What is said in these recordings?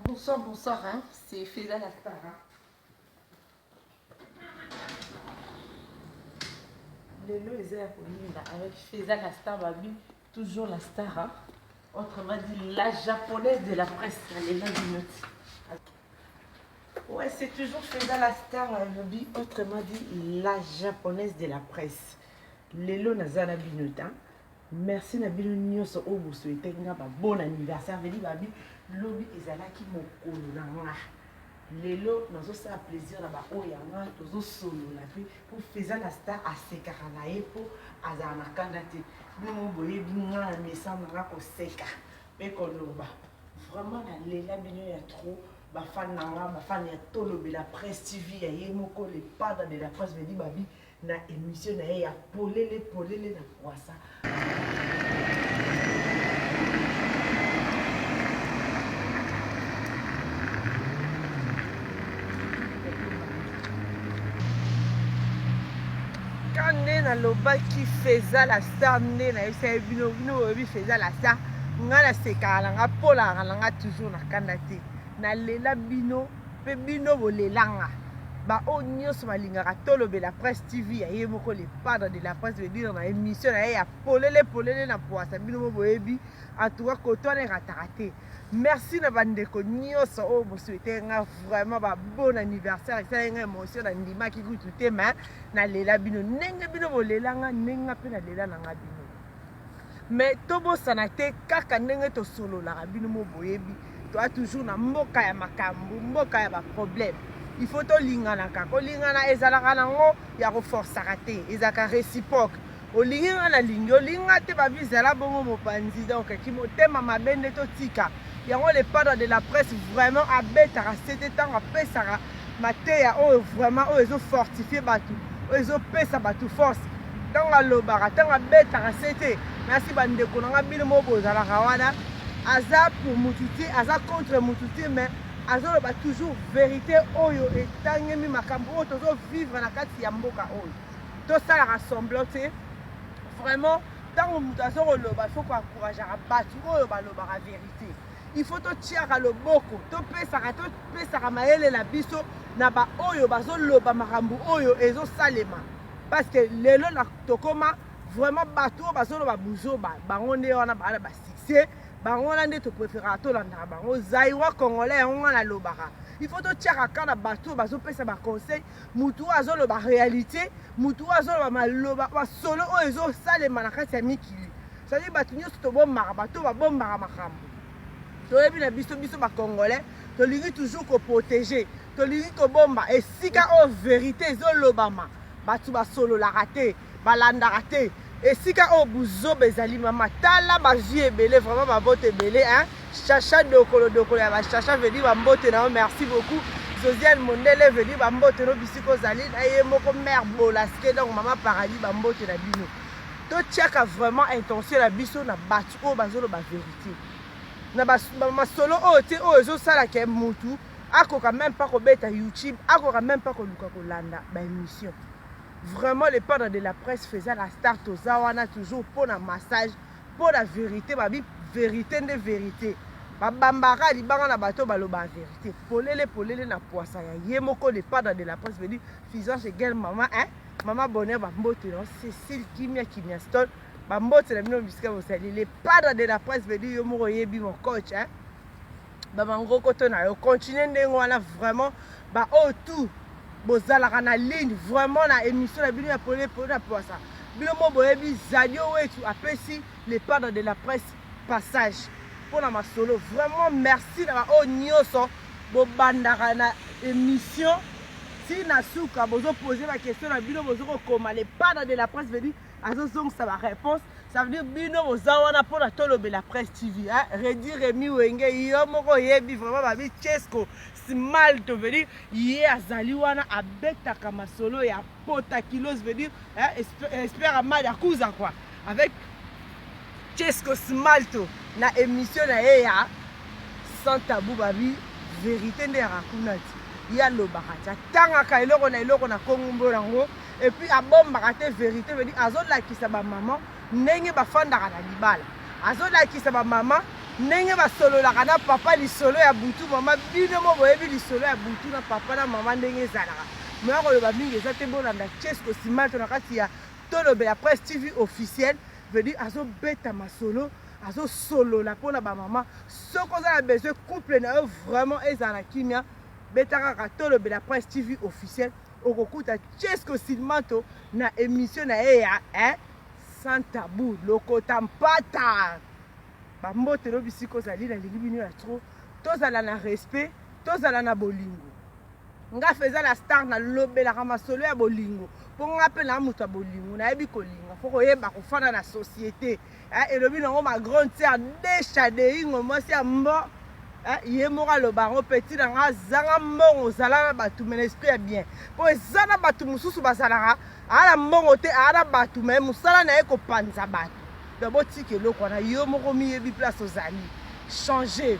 Bonsoir, bonsoir, hein. C'est Feza la star. Hein. Lelo eza ya koyinda avec Feza la star babi, toujours la star. Hein. Autrement dit, la japonaise de la presse, Lela Binoti. Ouais, c'est toujours Feza la star, Babi, autrement dit, la japonaise de la presse. Lelo naza na bino hein. Merci na bino nyonso oyo bo souhaitaki nga ba bon anniversaire veli babi lobi ezalaki mokolo na nga lelo nazosala plaisir na baoyo ya nga tozosolola mpe mpo feza la star asekaka na ye mpo azala na kanda te bino mo boyebi nga na mesana na nga koseka mpe koloba vraiment nalela bino ya trop bafan na nga bafan ya tolobela presse tv ya ye moko le padre de la presse veli babi na emission na ye ya polele polele na pwasa. Ka nde nalobaki feza la star nde nayebisaki bino bino boyebi feza la star ngai nasekaka na nga polaka na nga toujours na kanda te nalela bino Pe bino bolelanga ba oyo nioso balingaka tolobela presse TV ya ye moko le padre de la presse veut dire na emission na ye ya polele polele na puasa bino mo boyebi en tout cas koto wana erataka te merci na bandeko nioso oyo bosouhaite nga vraiment ba bon anniversaire esalaki nga emotion na ndimaki kutu te mais nalela bino ndenge bino bolela nga ndenge nga pe nalela na nga bino Mais tobosana te kaka ndenge tosololaka bino mo boyebi toa toujours na mboka ya makambo mboka ya ba problème il faut tolinganaka kolingana ezalaka nango ya koforsaka te ezalaka réciproque olingi nga nalingi olingi nga te babi zala bongo mopanzi donc kimotema mabe nde totika yango le padre de la presse vraiment abetaka sete ntango apesaka mateya oyo vraiment oyo ezo fortifier bato oyo ezopesa bato force ntango alobaka ntango abetaka sete nasi bandeko na nga bino moko bozalaka wana aza pour mutu te aza contre mutu te mais azoloba toujours verité oyo etangemi makambo oyo tozovivre na kati ya mboka oyo tosalaka semblant te vraiment ntango moto azokoloba faut koencourageaka bato oyo balobaka verité il faut totiaka loboko topesaka topesaka mayele na biso na baoyo bazoloba makambo oyo ezosalema parce que lelo na tokoma vraiment bato oyo bazoloba buzoba bango nde wana baa na basuccès bango wana nde topréféraka tolandaka bango zaïrois congolais yango nga nalobaka il faut totiaka ka na bato oyo bazopesa baconseil motu oyo azoloba réalité motu oyo azoloba maloba masolo oyo ezosalema na kati ya mikili cestadire bato nyonso tobombaka bato babombaka makambo toyebi na biso biso bacongolais tolingi toujours koprotege tolingi kobomba esika oyo verité ezolobama bato basololaka te balandaka te esika oyo buzoba ezali mama tala bazwi ebele vraiment babote ebele hein chacha dokolo dokolo ya bachacha vedi bambote na yo merci beaucoup Josiane Mondele vedi bambote no bisika ozali na ye moko mère Bolaske donc mama paradis bambote na bino totiaka vraiment intention na biso na bato oyo bazoloba verité na masolo oyo te oyo ezosala ke mutu akoka même pas kobeta youtube akoka même pas koluka kolanda baémission vraiment le padre de la presse faisait la star toza wana toujours mpo na massage mpo na verité babi verité nde verité babambaka libanga na bato baloba verité polele polele na poisa ya ye moko le padre de la presse vedi fison shegel mama hein mama bonheur bambote na cécile kimia kimia stone bambote na bino bisika bozali le padre de la presse vedi yo moko oyebi mon coach hein bamangokoto na yo continue ndenge wana vraiment baoyo tout bozalaka na ligne vraiment na émission na bino ya pole pole na poisa bino mo boyebi zadio wetu apesi le padre de la presse passage mpo na masolo vraiment merci na baoyo nyonso bobandaka na émission ti na suka bozopose baquestion na bino bozokokoma le padre de la presse vedi azozongisa baréponse Ça veut dire bino boza wana pona tolobela presse TV hein? Redi Remy Wenge yo moko oyebi vraiment babi Chesco Smalto veut dire ye azali wana abetaka masolo ya pota kilos veut dire hein? Espère Amada Kuza quoi avec Chesco Smalto na émission na ye ya sans tabou babi vérité nde yaka kuna ti ye alobaka ti atangaka eloko na eloko na kongombo yango Et puis abombaka te verite veut dire azolakisa ba maman ndenge bafandaka na libala azolakisa ba maman Ndenge basololaka na papa lisolo ya butu mama, bino mo boyebi lisolo ya butu na papa na mama ndenge ezalaka. Moya koloba mingi eza te, bolanda Chesco Simanto na kati ya Tolobela Presse TV officiel, veut dire azobeta masolo, azosolola mpona bamama. Soki oza na besoin couple na yo vraiment ezala na kimia, beta kaka Tolobela Presse TV officiel, okokuta Chesco Simanto na émission na ye ya eh, sans tabou, lokota mpata. Bambote lobi siko ozali, nalingi bino ya trop, tozala na respect, tozala na bolingo. Nga Feza la star nalobelaka masolo ya bolingo mpo nga mpe na moto ya bolingo, nayebi kolinga, fo koyeba kofanda na société. Elobi nango ma grande sœur Desha Deingo, mwasi ya mbo, ye moko aloba yango, petit na nga azanga mbongo, ozala na bato mais na esprit ya bien, mpo eza na bato mosusu bazalaka aa na mbongo te, aa na bato mais mosala na ye kopanza bato. Donc botika eloko wana, yo moko miyebi place ozali, changer.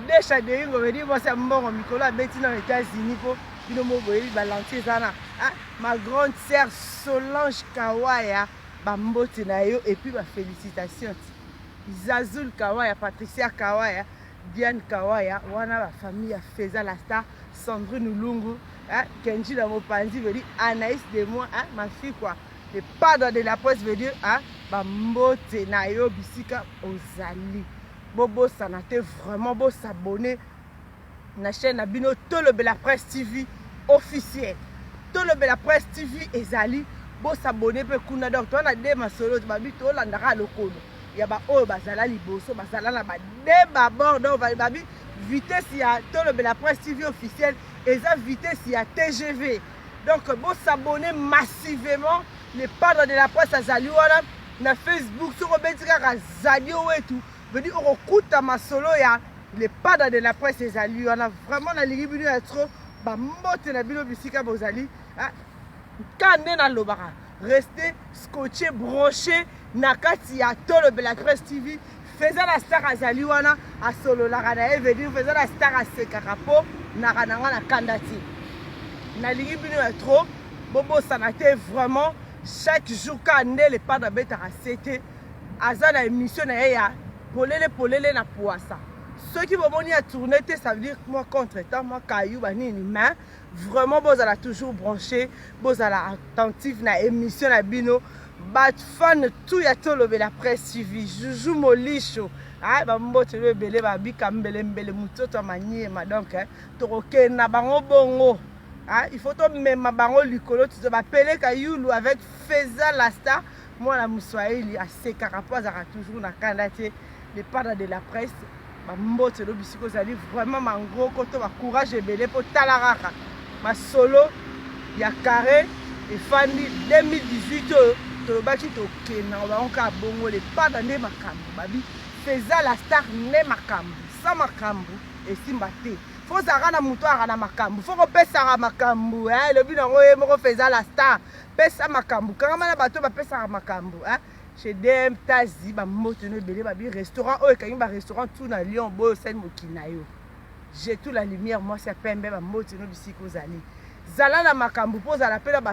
Desha Deingo vedi mwasi ya mbongo, mikolo abeti na États-Unis, mpo bino moko boyebi balanti eza na ma grande sœur Solange Kawaya, bambote na yo et puis bafélicitation Zazul Kawaya, Patricia Kawaya, Diane Kawaya, wana ba famille ya Feza la star, Sandrine Ulungu, Kenji na mopanzi, veut dire Anaïs de moi, hein, ma fille quoi, le padre de la presse, veut dire hein, bambote na yo bisika ozali. Bobosana te vraiment bosabonner na chaîne na bino Tolobela Presse TV officiel. Tolobela Presse TV ezali, bosabonner mpe kuna. Donc toza na de masolo babi tolandaka lokolo ya baoyo bazala liboso, bazala na bade babord. Donc babi vitesse ya Tolobela Presse TV officiel eza vitesse ya TGV. Donc bosabonner massivement. Le padre de la presse azali wana na Facebook, soki obeti kaka Zadio Wetu, veut dire okokuta masolo ya le padre de la presse ezali wana. Vraiment nalingi bino ya trop, bambote na bino bisika bozali. Ka nde nalobaka, restez scotché, branché na kati ya Tolobela Presse TV. Feza la star azali wana, asololaka na ye, veut dire Feza la star asekaka mpo naka na nga na kanda te. Nalingi bino ya trop, bobosana te vraiment chaque jour ka nde le padre abetaka sete, aza na émission na ye ya polele polele na poasa. Soki bomoni ya tourne te, ça veut dire mwa contre temps, mwa kayu banini, mais vraiment bozala toujours branché, bozala attentive na émission na bino. Bafan tout ya Tolobela Presse TV, Juju Molisho, bambote lo ebele, babika mbelembele mototo ya manyema. Donc tokokende na bango bongo, il faut tomema bango likolo, tuzo bapeleka yulu avec Feza la star, mwana moswahili asekaka mpo azalaka toujours na kanda te. Le padre de la presse, bambote lo bisika ozali, vraiment mangoko to bacourage ebele mpo tala kaka masolo ya carré efandi 2018 oyo tolobaki tokenda bango kaka bongo. Le padre nde makambo, babi Feza la star nde makambo, sa makambo esimba te. Fo ozalaka na moto ayaka na makambo, fo kopesaka makambo. Elobi nango ye moko Feza la star, pesa makambo, kangama na bato bapesaka makambo. Chez DM Tazi, bambote no ebele, babi restaurant oyo ekangi barestaurant tout na Lyon, boyo osali mokili na yo. J'ai tout la lumière, mwasi ya pembe, bambote no bisika ozali, zala na makambo mpo ozala mpe na.